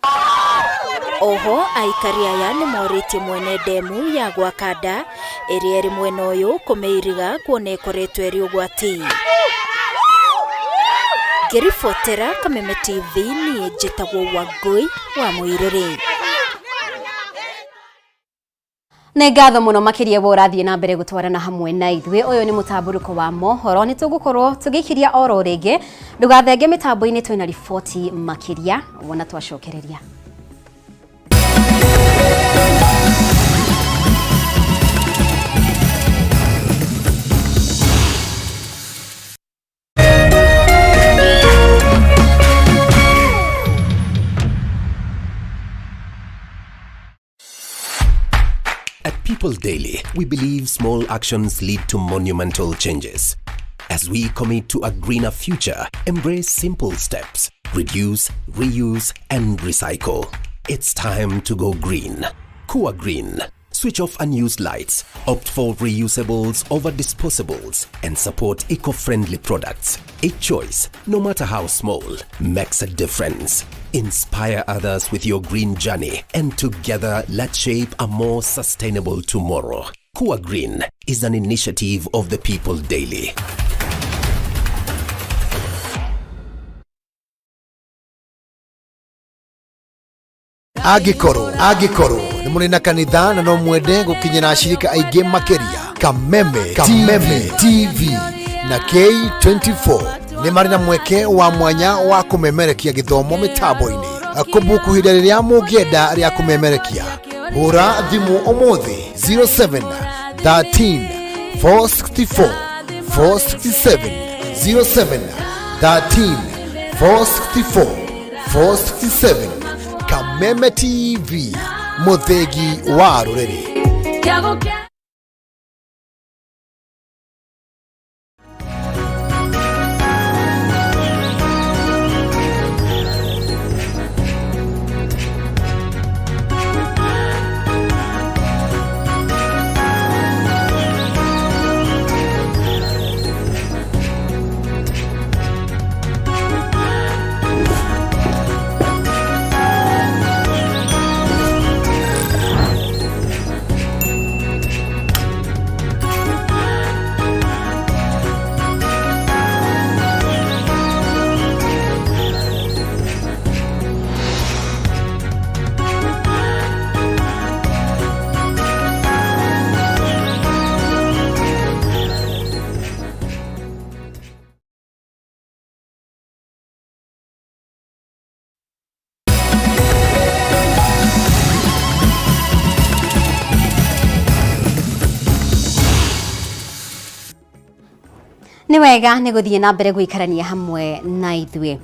Speaker 24: Oho aikari aya nĩ morĩtie mwene ndemu ya Gwakanda ĩrĩa ĩrĩ mwena ũyũ kũmĩiriga kuona ĩkoretwo ĩrĩ ũgwati. Ngĩribotera Kameme TV niĩ njĩtagwo Wangũi wa Mũirũrĩ.
Speaker 2: Nĩ ngatho mũno makĩria we ũrathiĩ na mbere gũtwarana hamwe na ithuĩ. Ũyũ nĩ mũtambũrũko wa mohoro nĩ tũgũkorwo tũgĩkiria oro rĩngĩ ndũgathenge mĩtambo-inĩ twĩna riboti makĩria wona twacokereria.
Speaker 11: At People Daily, we believe small actions lead to monumental changes. As we commit to a greener future, embrace simple steps. Reduce, reuse, and recycle. It's time to go green. Kua Green. Switch off unused lights, opt for reusables over disposables, and support eco-friendly products. Each choice, no matter how small, makes a difference. Inspire others with your green journey, and together let's shape a more sustainable tomorrow. Kua Green is an initiative of the People Daily.
Speaker 8: Angĩkorwo nĩ mũrĩ na kanitha na no mwende gũkinyĩra ashirika aingĩ makĩria, Kameme TV na K24 nĩ marĩ na mweke wa mwanya wa kũmemerekia gĩthomo mĩtambo-inĩ. Kũbuku ihinda rĩrĩa mũngĩenda rĩa kũmemerekia, hũra thimũ ũmũthĩ 07 13 464 467 07 13 464 467. Kameme TV, mũthĩgi wa rũrĩrĩ.
Speaker 2: Nĩ wega nĩ gũthiĩ na mbere gũikarania hamwe na ithuĩ.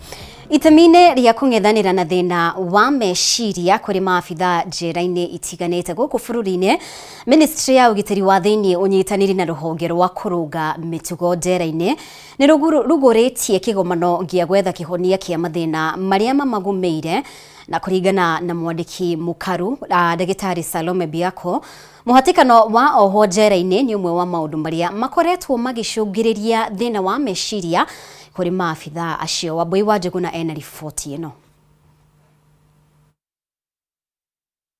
Speaker 2: Itemi-inĩ rĩa kũng'ethanĩra na thĩna wa meciria kũrĩ maabitha njera-inĩ itiganĩte gũkũ bũrũri-inĩ, Ministry ya ũgitĩri wa thĩinĩ ũnyitanĩri na rũhonge rwa kũrũnga mĩtugo njera-inĩ nĩ rũgũrĩtie kĩgomano gĩa gwetha kĩhonia kĩa mathĩna marĩa mamagũmĩire. Na kũringana na mwandĩki mũkaru ndagĩtarĩ Salome Biako, mũhatĩkano wa ohwo njera-inĩ nĩ ũmwe wa maũndũ marĩa makoretwo magĩcũngĩrĩria thĩna wa meciria kũrĩ maabitha acio. Wambui wa Njũgũna ena riboti ĩno.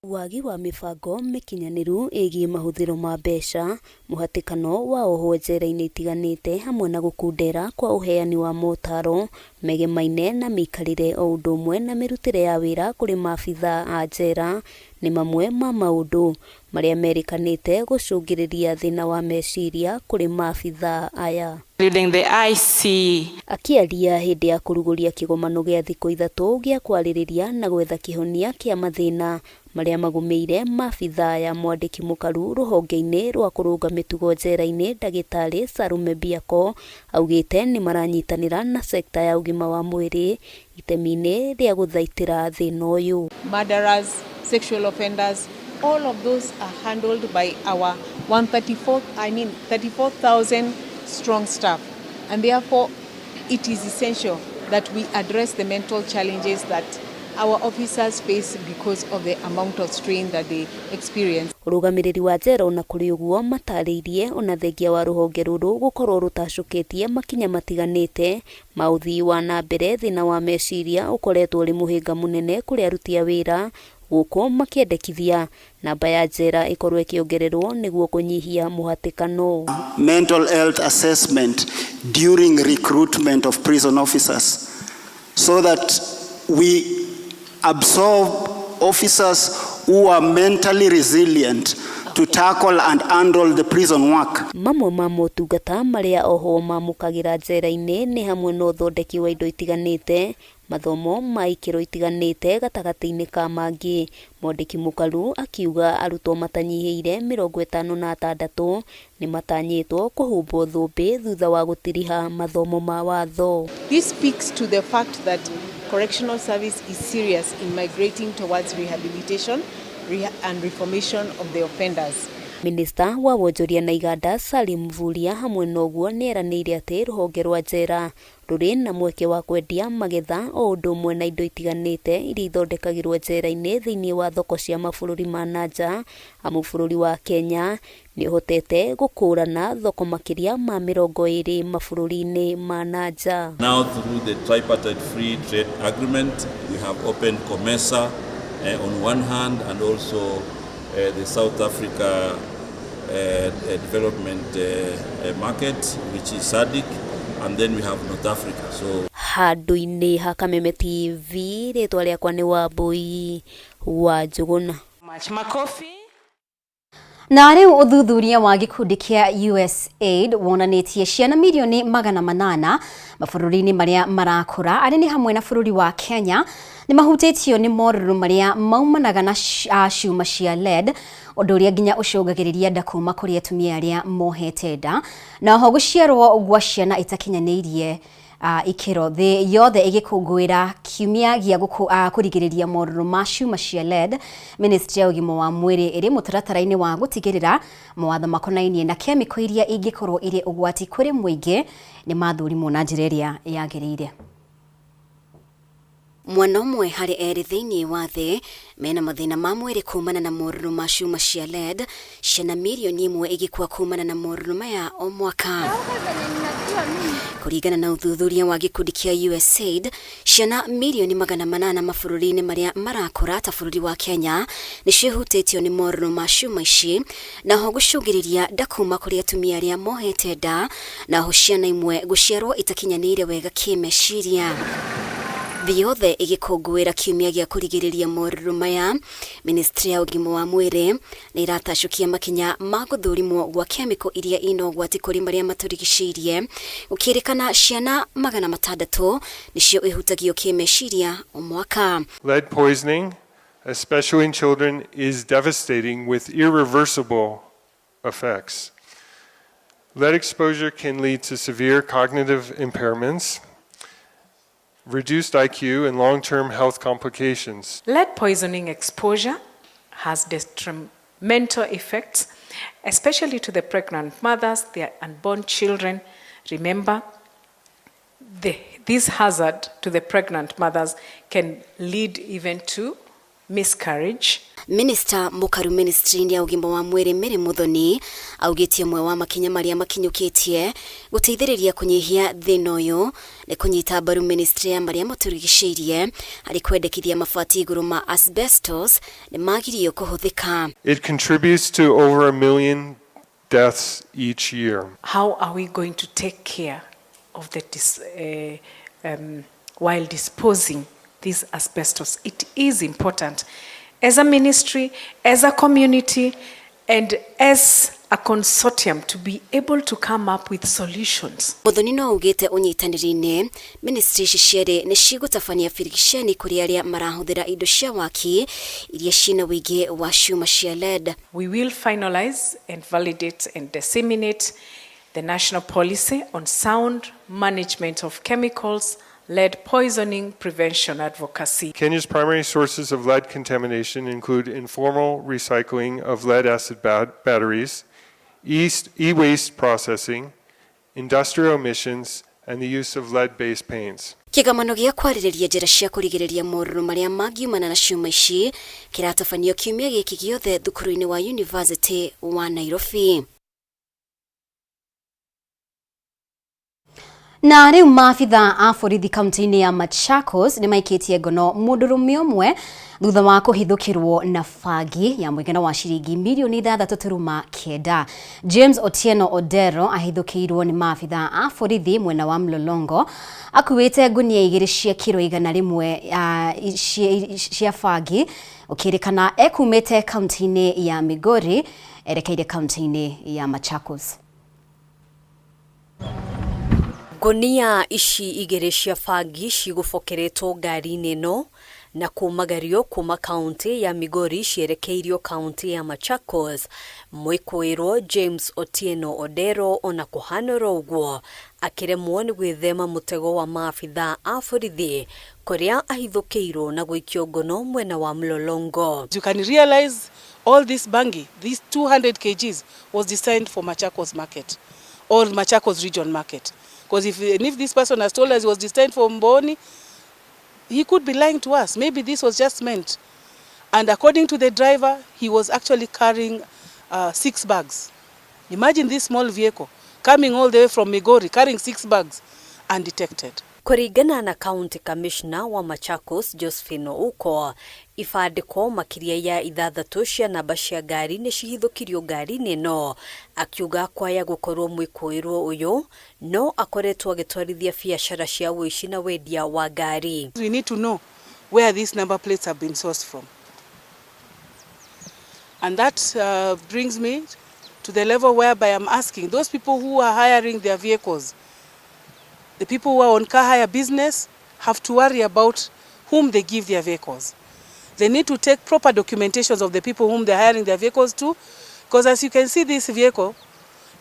Speaker 12: Wagi wa mĩbango mĩkinyanĩru ĩgiĩ mahũthĩro ma mbeca, mũhatĩkano wa ohwo njera-inĩ itiganĩte hamwe na gũkundera kwa ũheani wa motaro megemaine na mĩikarĩre o ũndũ ũmwe na mĩrutĩre ya wĩra kũrĩ maabitha a njera nĩ mamwe ma maũndũ marĩa merĩkanĩte gũcũngĩrĩria thĩna wa meciria kũrĩ maabitha aya.
Speaker 13: Including the IC.
Speaker 12: Akĩaria hĩndĩ ya kũrugũria kĩgomano gĩa thikũ ithatũ gĩa kwarĩrĩria na gwetha kĩhonia kĩa mathĩna marĩa magũmĩire maabitha ya mwandĩki mũkaru rũhonge-inĩ rwa kũrũnga mĩtugo njera-inĩ ndagĩtarĩ Salome Biako augĩte nĩ maranyitanĩra na sekta ya ũgima wa mwĩrĩ itemi-inĩ rĩa gũthaitĩra thĩna ũyũ.
Speaker 18: Murderers, sexual offenders, all of those are handled by our 134, I mean 34,000 strong staff, and therefore it is essential that we address the mental challenges that our officers face because of the amount of strain that they experience.
Speaker 12: Ũrũgamĩrĩri wa njera ona kũrĩ ũguo matarĩirie ona thengia wa rũhonge rũrũ gũkorwo rũtacũkĩtie makinya matiganĩte ma ũthii wa na mbere thĩna wa meciria ũkoretwo ũrĩ mũhĩnga mũnene kũrĩ aruti a wĩra gũkũ makĩendekithia namba ya njera ĩkorwo ĩkĩongererwo nĩguo kũnyihia mũhatĩkano.
Speaker 14: Mental health assessment during recruitment of prison officers so that we absorb officers who are mentally resilient to tackle and handle the prison work.
Speaker 12: Mamwe ma motungata marĩa ohwo mamũkagĩra njera-inĩ nĩ hamwe na ũthondeki wa indo itiganĩte, mathomo ma ikĩro itiganĩte gatagatĩ-inĩ ka mangĩ. Mwandĩki mũkaru akiuga arutwo matanyihĩire 56 nĩ matanyĩtwo kũhumbwo thũmbĩ thutha wa gũtiriha mathomo ma watho.
Speaker 18: This speaks to the fact that Correctional Service is serious in migrating towards rehabilitation and reformation of the offenders.
Speaker 12: Minista wa wonjoria na iganda Salim Mvurya hamwe na ũguo nĩ eranĩire atĩ rũhonge rwa njera rũrĩ na mweke wa kwendia magetha o ũndũ ũmwe na indo itiganĩte iria ithondekagĩrwo njera-inĩ thĩinĩ wa thoko cia mabũrũri ma na nja, amu bũrũri wa Kenya nĩ ũhotete gũkũrana thoko makĩria ma 20 mabũrũri-inĩ ma na nja.
Speaker 15: Now through the tripartite free trade agreement, we have opened COMESA on one hand and also the South Africa development market, which is SADC, and then we have North Africa. So
Speaker 12: Handũ-inĩ ha Kameme TV, rĩtwa rĩakwa nĩ Wambui wa Njũgũna.
Speaker 13: Makofi.
Speaker 2: Na rĩu ũthuthuria wa gĩkundi kĩa USAID wonanĩtie ciana milioni 800 mabũrũri-inĩ marĩa marakũra arĩa nĩ hamwe na bũrũri wa Kenya nĩ mahutĩtio nĩ morũrũ marĩa maumanaga na cuma cia lead, ũndũ ũrĩa nginya ũcũngagĩrĩria nda kuma kũrĩ atumia arĩa mohete nda, na oho gũciarwo gwa ciana itakinyanĩirie ikĩro. Thĩ yothe ĩgĩkũngũĩra kiumia gĩa kũrigĩrĩria morũrũ ma cuma cia lead, Ministry ya ũgima wa mwĩrĩ ĩrĩ mũtaratara-inĩ wa gũtigĩrĩra mawatho makonainie na kemiko iria ingĩkorwo irĩ ũgwati kũrĩ mũingĩ nĩ mathũrimwo na njĩra ĩrĩa yagĩrĩire. Mwana ũmwe harĩ erĩ thĩinĩ wa thĩ mena mathĩna ma mwĩrĩ kumana na morũrũ ma cuma cia lead, ciana milioni 1 igĩkua kumana na morũrũ maya o mwaka. Kũringana na ũthuthuria wa gĩkundi kĩa USAID, ciana milioni 800 mabũrũri-inĩ marĩa marakũra ta bũrũri wa Kenya nĩ ciĩhutĩtio nĩ morũrũ ma cuma ici, na ho gũcũngĩrĩria nda kuma kũrĩ atumia arĩa mohete nda, na ho ciana imwe gũciarwo itakinyanĩire wega kĩmeciria. Thĩ yothe ĩgĩkũngũĩra kiumia gĩa kũrigĩrĩria morũrũ maya, Ministry ya ũgima wa mwĩrĩ nĩ ĩratacũkia makinya ma gũthũrimwo gwa kemiko iria ina ũgwati kũrĩ marĩa matũrigicĩirie, gũkĩrĩkana ciana 600 nĩcio ihutagio kĩmeciria o mwaka.
Speaker 25: Lead poisoning, especially in children, is devastating with irreversible effects. Lead exposure can lead to severe cognitive impairments, reduced IQ, and long-term health complications.
Speaker 13: Lead poisoning exposure has detrimental effects, especially to the pregnant mothers, their unborn children. Remember, this hazard to the pregnant mothers can lead even to miscarriage.
Speaker 2: Minister Mukaru ministry ya ũgima wa mwĩrĩ Mary Muthoni augĩtie ũmwe wa makinya marĩa makinyũkĩtie gũteithĩrĩria kũnyihia thĩna ũyũ nĩ kũnyita mbaru ministry ya marĩa matũrigicĩirie harĩ kwendekithia mabati igũrũ ma asbestos nĩ magirio kũhũthĩka.
Speaker 25: It contributes to over 1 million deaths each year.
Speaker 13: How are we going to take care of the while disposing this asbestos? It is important as a ministry, as a community, and as a consortium to be able to come up with solutions.
Speaker 2: Muthoni no augĩte ũnyitanĩri-inĩ ministry ici cierĩ nĩ cigũtabania birigiceni kũrĩ arĩa marahũthĩra indo cia waki iria ciĩna ũingĩ wa cuma cia lead.
Speaker 13: We will finalize and validate and disseminate the national policy on sound management of chemicals, lead poisoning prevention advocacy.
Speaker 25: Kenya's primary sources of lead contamination include informal recycling of lead acid batteries, e-waste processing, industrial emissions, and the use of lead-based paints.
Speaker 2: Kĩgomano gĩa kwarĩrĩria njĩra cia kũrigĩrĩria morũrũ marĩa mangiumana na ciuma ici kĩratabanio kiumia gĩkĩ gĩothe thukuru-inĩ wa University wa Nairobi. Na rĩu maabitha a borithi kaunti-inĩ ya Machakos nĩ maikĩtie ngono mũndũrũme ũmwe thutha wa kũhithũkĩrwo na bangi ya mũigana wa ciringi mirioni 6.9. James Otieno Odero ahithũkĩirwo nĩ maabitha a borithi mwena wa Mlolongo akuĩte ngunia 2 cia kiro 100 cia bangi ũkĩrĩkana ekumĩte kaunti-inĩ ya Migori erekeire kaunti-inĩ ya Machakos.
Speaker 16: Ngunia ici igĩrĩ cia bangi cigũbokeretwo ngari-inĩ ĩno na kumagario kuma kaunti ya Migori cierekeirio kaunti ya Machakos. Mwĩkũĩrwo James Otieno Odero ona kũhanora ũguo akĩremwo nĩ gwĩthema mũtego wa maabitha a borithi kũrĩa ahithũkĩirwo na gũikio ngono mwena wa Mlolongo.
Speaker 17: You can realize all this bangi, this 200 kgs was designed for Machakos market or Machakos region market. Because if this person has told us he was destined for Mboni, he could be lying to us. Maybe this was just meant. And according to the driver, he was actually carrying 6 bags. Imagine this small vehicle coming all the way from Migori, carrying 6 bags, undetected.
Speaker 16: Kũringana na County Commissioner wa Machakos Josephine Ouko, ibandĩko makĩria ya 6 cia namba cia ngari nĩ cihithũkirio ngari-inĩ ĩno, akiuga kwaya gũkorwo mwĩkũĩrwo ũyũ no akoretwo agĩtwarithia biacara cia ũici na wendia wa ngari.
Speaker 17: We need to know where these number plates have been sourced from. And that brings me to the level whereby I'm asking those people who are hiring their vehicles, the people who are on car hire business have to worry about whom they give their vehicles. They need to take proper documentations of the people whom they're hiring their vehicles to, because as you can see this vehicle,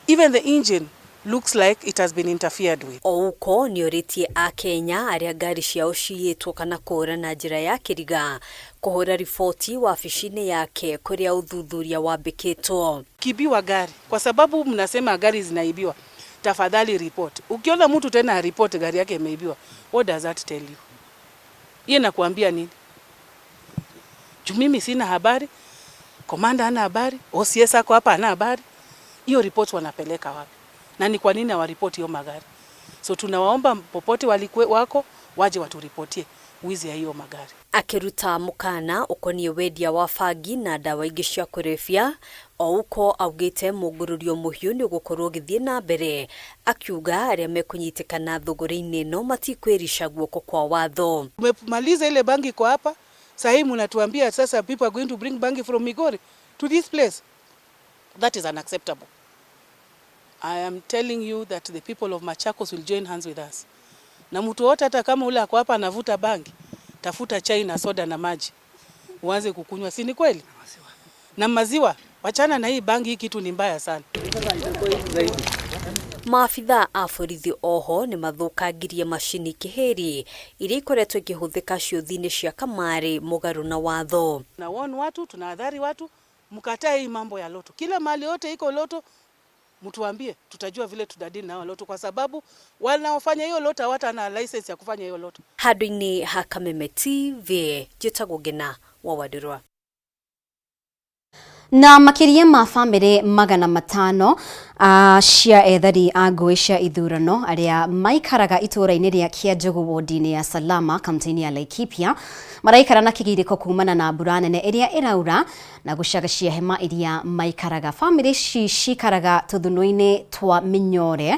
Speaker 17: even the engine looks like it has been interfered with.
Speaker 16: Ouko nĩorĩtie Akenya arĩa ngari ciao ciyĩtwo kana kũũra na njĩra ya kĩriga kũhũra riboti wabici-inĩ yake kũrĩa ũthuthuria wambĩkĩtwo.
Speaker 17: Kibiwa gari, kwa sababu mnasema gari zinaibiwa, tafadhali report. Ukiona mtu tena report gari yake imeibiwa, what does that tell you? Yeye nakuambia nini? Juu mimi sina habari, komanda hana habari, OCS ako hapa hana habari. Hiyo report wanapeleka wapi? Na ni kwa nini hawaripoti hiyo magari? So tunawaomba popote walikwe wako waje waturipotie wizi ya hiyo magari.
Speaker 16: Akiruta mukana ukoniĩ wendia wa bangi na ndawa ingĩ cia kũrebia, Ouko augĩte mũngũrũrio mũhiũ nĩ ũgũkorwo ũgĩthiĩ na mbere, akiuga arĩa mekũnyitĩkana thũgũrĩ-inĩ ĩno matikwĩrica guoko kwa watho.
Speaker 17: Tumemaliza ile bangi kwa hapa, sasa hivi mnatuambia sasa people are going to bring bangi from Migori to this place. That is unacceptable. I am telling you that the people of Machakos will join hands with us. Na mtu wote hata kama ule ako hapa anavuta bangi, tafuta chai na soda na maji uanze kukunywa, si ni kweli? Na maziwa, wachana na hii bangi, hii kitu ni mbaya sana.
Speaker 16: Maabithaa a borithi oho nĩ mathũkangirie macini kĩhĩri iria ikoretwo ikĩhũthĩka ciũthi-inĩ cia kamarĩ mũgarũ na watho.
Speaker 17: Na warn watu, tunahadhari watu mkatae hii mambo ya loto. Kila mahali yote iko loto, mtuambie, tutajua vile tutadili na hao loto, kwa sababu wanaofanya hiyo loto hawata na license ya kufanya hiyo loto.
Speaker 16: Handũ-inĩ ha Kameme TV, njĩtagwo Ngina wa Wandũrwa.
Speaker 2: Na makiria ma bamĩrĩ 500 cia ethari a ngũĩ cia ithurano arĩa maikaraga itũũra-inĩ rĩa Kĩanjũgũ wodi-inĩ ya Salama kaunti-inĩ ya Laikipia maraikara na kĩgirĩko kumana na mbura nene ĩrĩa ĩraura na gũcagacia hema iria maikaraga. Bamĩrĩ ici cikaraga tũthunũ-inĩ twa mĩnyore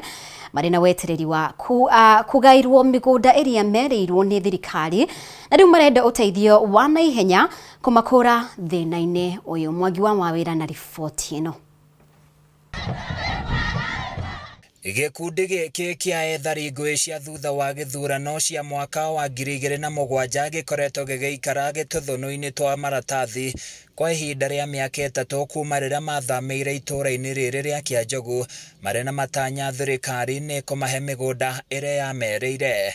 Speaker 2: marĩ na wetereri wa kũgaĩrwo mĩgũnda ĩrĩa merĩirwo nĩ thirikari na rĩu marenda ũteithio wa naihenya kũmakũra thĩna-inĩ ũyũ. Mwangi wa Wawĩra na riboti ĩno.
Speaker 19: Gĩkundi gĩkĩ kĩa ethari ngũĩ cia thutha wa gĩthurano cia mwaka wa 2007 gĩkoretwo gĩgĩikara gĩtũthũnũ-inĩ twa maratathi kwa ihinda rĩa mĩaka 3 kuma rĩrĩa mathamĩire itũũra-inĩ rĩrĩ rĩa Kĩanjũgũ marĩ na matanya thirikari nĩ kũmahe mĩgũnda ĩrĩa yamerĩire.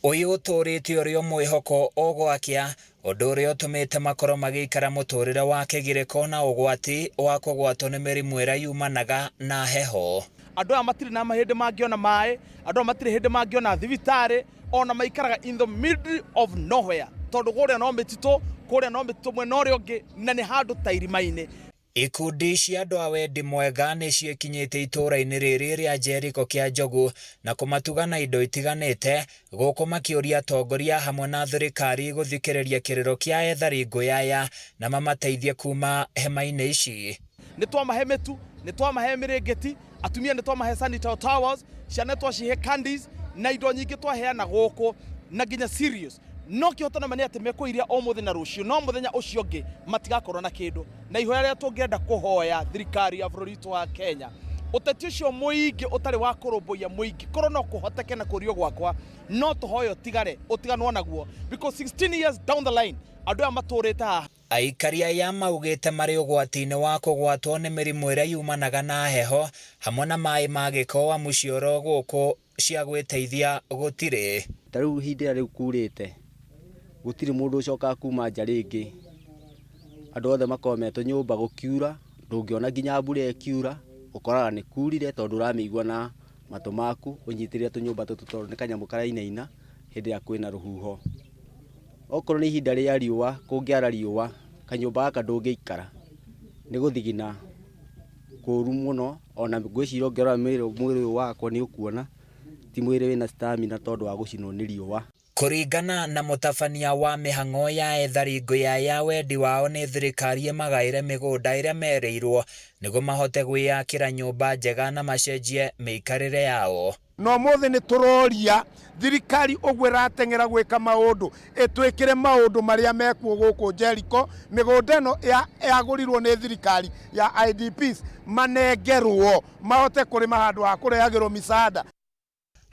Speaker 19: Ũyũ ũtũũrĩte ũrĩ o mwĩhoko o gwakĩa, ũndũ ũrĩa ũtũmĩte makorwo magĩikara mũtũrĩre wa kĩgirĩko na ũgwati wa kũgwatwo nĩ mĩrimũ ĩrĩa yumanaga na heho.
Speaker 20: Andũ aya matirĩ na mahĩndĩ mangĩona maĩ, andũ aya matirĩ hĩndĩ mangĩona thibitarĩ, ona maikaraga in the middle of nowhere, tondũ kũrĩa no mĩtitũ, kũrĩa no mĩtitũ mwena ũrĩa ũngĩ, na nĩ handũ ta irima-inĩ.
Speaker 19: Ikundi cia andũ a wendi mwega nĩ ciĩkinyĩte itũũra-inĩ rĩrĩ rĩa Jericho Kĩanjũgũ na kũmatuga na indo itiganĩte gũkũ makĩũria atongoria hamwe na thirikari gũthikĩrĩria kĩrĩro kĩa ethari ngũĩ aya na mamateithie kuma hema-inĩ ici.
Speaker 20: Nĩ twamahe mĩtu, nĩ twamahe mĩrĩngĩti, atumia nĩ twamahe sanitary towels, ciana twacihe candies na indo nyingĩ twaheana gũkũ na nginya serious. No kĩhoto nama nĩ atĩ mekũiria ũmũthĩ na rũciũ, no mũthenya ũcio ũngĩ matigakorwo na kĩndũ. Na ihoya rĩrĩa tũngĩenda kũhoya thirikari ya bũrũri witũ wa Kenya, ũteti ũcio mũingĩ ũtarĩ wa kũrũmbũiya mũingĩ, korwo no kũhoteke na kũrio gwakwa, no tũhoye ũtigare, ũtiganwo naguo. Because 16 years down the line, andũ aya matũrĩte haha.
Speaker 19: Aikari aya maugĩte marĩ ũgwati-inĩ wa kũgwatwo nĩ mĩrimũ ĩrĩa yumanaga na heho hamwe na maĩ ma gĩko amu cioro gũkũ cia gwĩteithia gũtirĩ.
Speaker 21: Ta rĩu ihinda rĩrĩa rĩu kurĩte, gũtirĩ mũndũ ũcokaga kuma nja rĩngĩ. Andũ othe makoragwo me tũnyũmba gũkiura, ndũngĩona nginya mbura ĩkiura, ũkoraga nĩ kurire tondũ ũramĩigua na matũ maku, ũnyitĩrĩre tũnyũmba tũtũ tondũ nĩ kanyamũ karainaina hĩndĩ ĩrĩa kwĩna rũhuho. Okorwo nĩ ihinda rĩa riũa, kũngĩara riũa, kanyũmba gaka ndũngĩikara, nĩ gũthigina kũru mũno, ona ngwĩciria ũngĩrora mwĩrĩ ũyũ wakwa nĩ ũkuona ti mwĩrĩ wĩna stamina tondũ wa gũcinwo nĩ riũa.
Speaker 19: Kũringana na mũtabania wa mĩhang'o ya ethari ngũĩ aya, wendi wao nĩ thirikari ĩmagaĩre mĩgũnda ĩrĩa merĩirwo nĩguo mahote gwĩyakĩra nyũmba njega na macenjie mĩikarĩre yao.
Speaker 22: No ũmũthĩ nĩ tũroria thirikari ũguo ĩrateng'era gwĩka maũndũ, ĩtwĩkĩre maũndũ marĩa mekuo gũkũ Jericho. Mĩgũnda ĩno yagũrirwo nĩ thirikari ya IDPs, manengerwo mahote kũrĩma handũ ha kũrehagĩrwo misaada.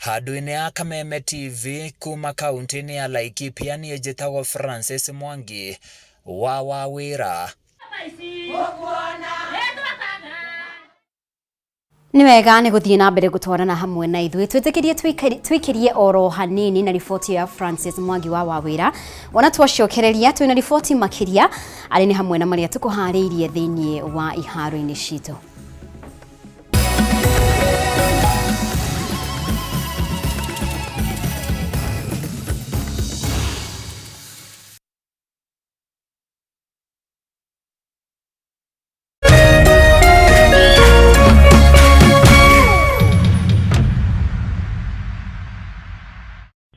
Speaker 19: Handũ-inĩ ha Kameme TV kuma kaunti-inĩ ya Laikipia, niĩ njĩtagwo Francis Mwangi wa Wawĩra.
Speaker 2: Nĩ wega nĩ gũthiĩ na mbere gũtwarana hamwe na ithuĩ, twĩtĩkĩrie twĩkĩrie oro hanini na riboti ya Francis Mwangi wa Wawĩra. Wona twacokereria twĩna riboti makĩria arĩ nĩ hamwe na marĩa tũkũharĩirie thĩinĩ wa iharo-inĩ citũ.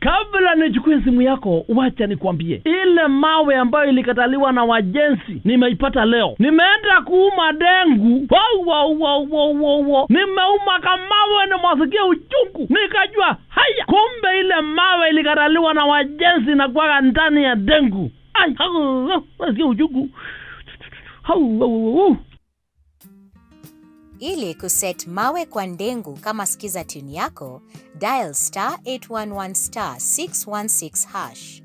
Speaker 23: Kabla nichukue simu yako, wacha nikwambie, ile mawe ambayo ilikataliwa na wajenzi nimeipata leo. Nimeenda kuuma dengu, wow, wow, wow, wow, wow, wow. Nimeuma kamawe nimwasikia uchungu, nikajua haya, kumbe ile mawe ilikataliwa na wajenzi na kuwaga ndani ya dengu. Ai, hau, nasikia uchungu. Hau, hau, hau.
Speaker 24: Ili kuset mawe kwa ndengu kama skiza tune yako, dial star 811 star 616 hash.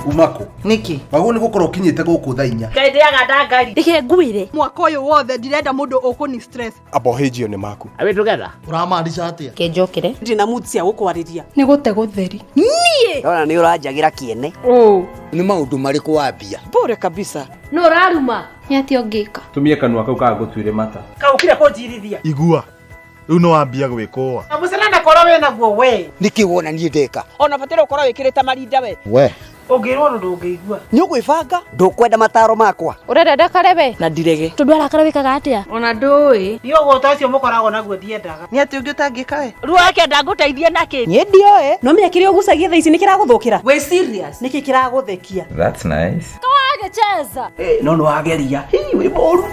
Speaker 1: Umako
Speaker 3: Niki
Speaker 1: wagwo nĩ gũkorwo ũkinyĩte gũkũ thaa 4.
Speaker 3: Ngai ndĩaga ndangari.
Speaker 4: Reke ngwĩre mwaka ũyũ wothe ndirenda mũndũ ũkũni stress.
Speaker 1: Abohĩnjio nĩ maku.
Speaker 11: Are we together?
Speaker 1: Ũramaanisha atĩa?
Speaker 3: Kenjokere.
Speaker 17: Ndina mood cia gũkwarĩria.
Speaker 4: Nĩ gũte gũtheri. Niĩ
Speaker 6: Ndona nĩ ũranjagĩra kĩene.
Speaker 4: Ũ.
Speaker 6: Nĩ maũndũ marĩkũ wambia?
Speaker 3: Bure kabisa.
Speaker 4: Nũ ũraruma? Nĩ atĩa ũngĩka?
Speaker 7: Tumie kanua kau kaga gũtuĩre mata.
Speaker 3: Kaũkire kũnjirithia.
Speaker 26: Igua. Rĩu nĩ wambia gwĩkũa.
Speaker 3: Mũcene na korwo wĩna guo we.
Speaker 6: Nĩkĩ wona niĩ ndeka?
Speaker 3: Ona bataire ũkorwo wĩkĩrĩte marinda we.
Speaker 6: We.
Speaker 3: Ũngĩrwo ũndũ ndũngĩigua.
Speaker 6: Nĩ ũgwĩbanga? Ndũkwenda mataro makwa.
Speaker 4: Ũrenda ndakare we?
Speaker 3: Na ndirege.
Speaker 4: Tondũ arakara wĩkaga atĩa?
Speaker 3: Ona ndũĩ. Niĩ ũgũta ũcio mũkoragwo naguo ndiendaga. Nĩ atĩ ũngĩ ũtangĩka we? Ruo ndangũteithia nakĩ?
Speaker 4: Niĩ ndioĩ.
Speaker 3: No menya kĩrĩa ũgucagia thaa ici nĩ kĩragũthũkĩra. Wĩ serious? Nĩkĩ kĩragũthekia?
Speaker 7: That's nice.
Speaker 4: Kawagĩcheza.
Speaker 6: No nĩ wageria. Hii wĩ mũru.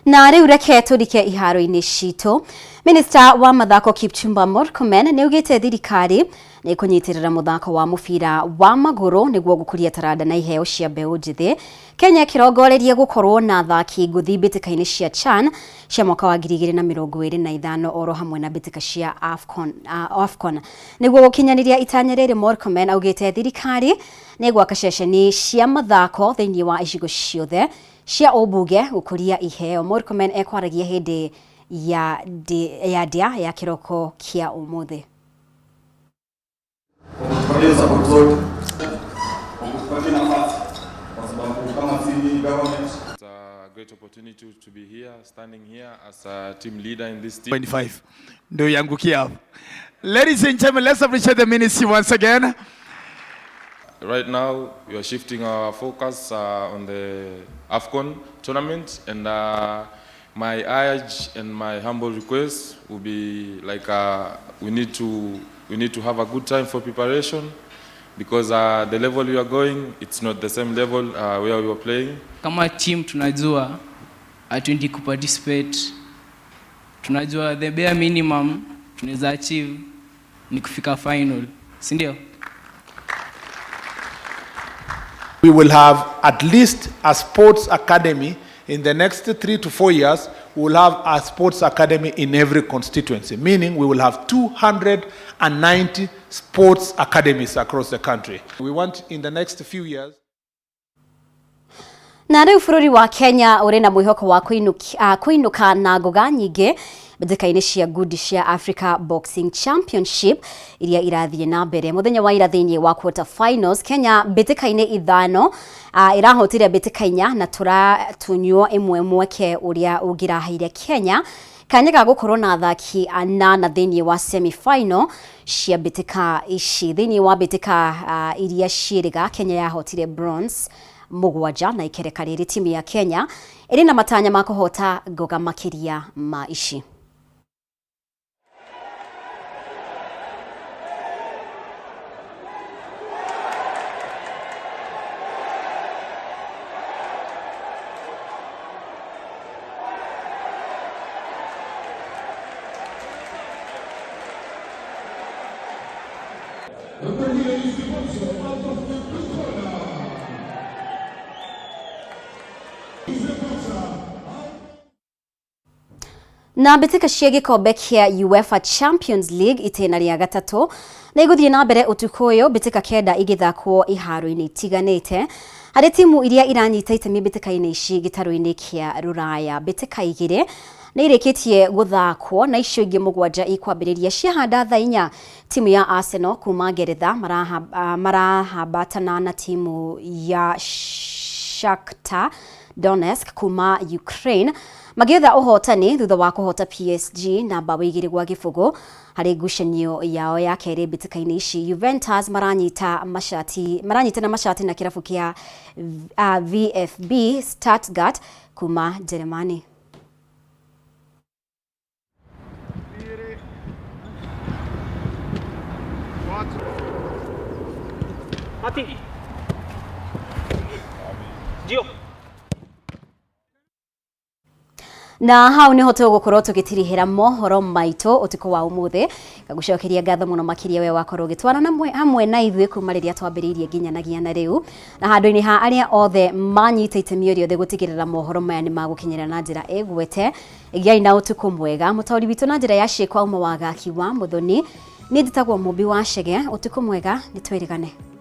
Speaker 2: Na rĩu reke tũrike iharo-inĩ citũ. Minista wa mathako Kipchumba Murkomen nĩ augĩte thirikari nĩ ĩkũnyitĩrĩra mũthako wa mũbira wa magũrũ nĩguo gũkũria taranda na iheo cia mbeũ njĩthĩ. Kenya ĩkĩrongoreria gũkorwo na athaki ngũthi mbĩtĩka-inĩ cia CHAN cia mwaka wa 2025 oro hamwe na mbĩtĩka cia AFCON. AFCON. Nĩguo gũkinyanĩria itanya rĩrĩ, Murkomen augĩte thirikari nĩ ĩgwaka ceceni cia mathako thĩinĩ wa icigo ciothe cia ũmbunge gũkũria iheo. Murkomen ekwaragia hĩndĩ ya ndĩa ya kĩroko kĩa ũmũthĩ.
Speaker 27: It's a great opportunity to be here, standing here as a team leader in this team.
Speaker 28: 0.5 ndio iangukia hapo. Ladies and gentlemen, let's appreciate the ministry once again.
Speaker 27: Right now, we are shifting our focus on the AFCON tournament, and my urge and my humble request will be like we need to have a good time for preparation, because the level we are going, it's not the same level where we were playing.
Speaker 29: Kama team tunajua hatuendi kuparticipate, tunajua the bare minimum tunaweza achieve ni kufika final, si ndio?
Speaker 22: We will have at least a sports academy in the next 3 to 4 years. We will have a sports academy in every constituency, meaning we will have 290 sports academies across the country. We want in the next few years.
Speaker 2: Na rĩu bũrũri wa Kenya ũrĩ na mwĩhoko wa kũinũka na ngoga nyingĩ mbĩtĩka-inĩ cia ngundi cia Africa Boxing Championship iria irathiĩ na mbere mũthenya wa ira thĩinĩ wa quarter finals. Kenya mbĩtĩka-inĩ 5 ĩrahotire mbĩtĩka 4 na tũratunywo ĩmwe mweke ũrĩa ũngĩraheire Kenya kanya ga gũkorwo na athaki 8 thĩinĩ wa semi-final cia mbĩtĩka ici. Thĩinĩ wa mbĩtĩka iria ciĩrĩga, Kenya yahotire bronze 7 na ikereka rĩrĩ timu ya Kenya ĩrĩ na matanya ma kũhota ngoga makĩria ma ici. Na mbĩtĩka cia gĩkombe kĩa UEFA Champions League itĩna rĩa gatatũ na igũthiĩ na mbere ũtukũ ũyũ, mbĩtĩka 9 igĩthakwo iharo-inĩ itiganĩte harĩ timu iria iranyita itemi mbĩtĩka-inĩ ici gĩtarũ-inĩ kĩa Rũraya. Mbĩtĩka 2 nĩ irĩkĩtie gũthakwo na icio ingĩ 7 ikwambĩrĩria ciahanda thaa 4. Timu ya Arsenal kuma Ngeretha marahambatana na timu ya Shakhtar Donetsk kuma Ukraine magĩetha ũhotani thutha wa kũhota PSG na mbaũ 2-0 harĩ ngucanio yao ya kerĩ mbĩtĩka-inĩ ici. Juventus maranyitana mashati na kĩrabu kĩa VfB Stuttgart kuma Jeremani.
Speaker 3: Mati. Gio.
Speaker 2: Na hau niho tũgũkorwo tũgĩtirihĩra mohoro maitũ ũtukũ wa ũmũthĩ. Ngagũcokeria ngatho mũno makĩria we wakorwo ũgĩtwarana hamwe na ithuĩ kuma rĩrĩa twambĩrĩirie nginyanagia na rĩu. Na handũ-inĩ ha arĩa othe manyita itemi rĩothe gũtigĩrĩra mohoro maya nĩ magũkinyĩra na njĩra ĩgwete. Gĩai na ũtukũ mwega. Mũtaũri witũ na njĩra ya ciĩko auma wagaki wa Mũthoni. Niĩ njĩtagwo Mũmbi wa Chege. Ũtukũ mwega, nĩ twĩrĩgane.